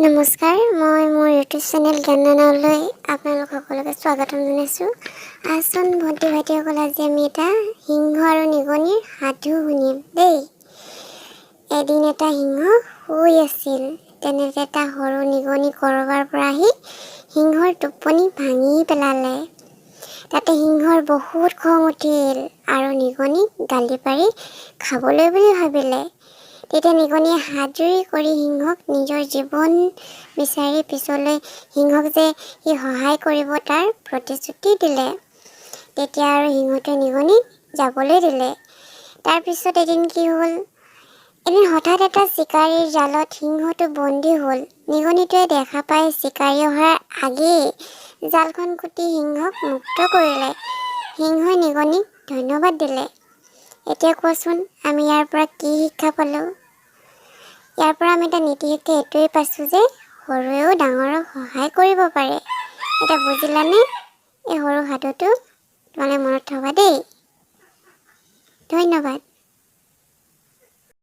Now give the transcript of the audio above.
নমস্কাৰ, মই মোৰ ইউটিউব চেনেল জ্ঞানলৈ আপোনালোক সকলোকে স্বাগতম জনাইছোঁ। আহচোন ভণ্টি ভাইটিসকল, আজি আমি এটা সিংহ আৰু নিগনিৰ সাধু শুনিম দেই। এদিন এটা সিংহ শুই আছিল। তেনেতে এটা সৰু নিগনি ক'ৰবাৰ পৰা আহি সিংহৰ টোপনি ভাঙি পেলালে। তাতে সিংহৰ বহুত খং উঠিল আৰু নিগনিক গালি পাৰি খাবলৈ বুলি ভাবিলে। তেতিয়া নিগনিয়ে হাতজুৰি কৰি সিংহক নিজৰ জীৱন বিচাৰি পিছলৈ সিংহক যে সি সহায় কৰিব, তাৰ প্ৰতিশ্ৰুতি দিলে। তেতিয়া আৰু সিংহটোৱে নিগনিক যাবলৈ দিলে। তাৰপিছত এদিন কি হ'ল? এদিন হঠাৎ এটা চিকাৰীৰ জালত সিংহটো বন্দী হ'ল। নিগনিটোৱে দেখা পাই চিকাৰী অহাৰ আগেয়ে জালখন কুটি সিংহক মুক্ত কৰিলে। সিংহই নিগনিক ধন্যবাদ দিলে। এতিয়া কোৱাচোন, আমি ইয়াৰ পৰা কি শিক্ষা পালোঁ? ইয়াৰ পৰা আমি এটা নীতি শিক্ষা এইটোৱেই পাইছোঁ যে সৰুৱেও ডাঙৰক সহায় কৰিব পাৰে। এতিয়া বুজিলানে? এই সৰু সাধুটো তোমালোকে মনত থবা দেই। ধন্যবাদ।